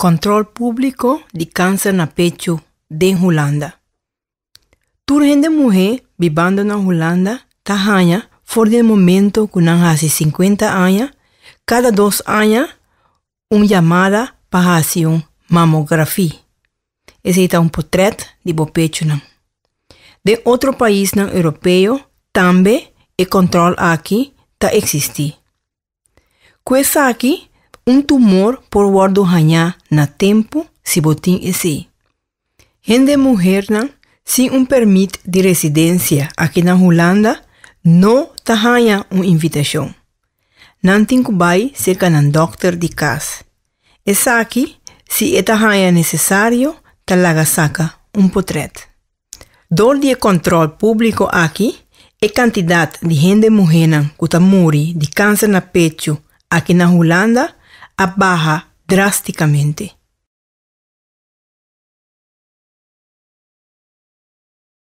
Kòntròl públiko di kanser na pechu den Hulanda. Tur hende muhé bibando na Hulanda ta haña for di e momento ku nan hasi 50 aña, kada 2 aña un yamada pa hasi un mamografia. Esei ta un potrèt di bo pechunan. Den otro paisnan europeo tambe e kòntròl aki ta eksistí. Ku esaki un tumor por wòrdu hañá na tempu si bo tin esei. Hende muhernan sin un pèrmit di residensia aki na Hulanda no ta haña un invitashon. Nan tin ku bai serka nan dòkter di kas. Esaki, si e ta haña nesesario, ta laga saka un potrèt. Dor di e kòntròl públiko aki, e kantidat di hende muhénan ku ta muri di kanser na pechu aki na Hulanda a baha drástikamente.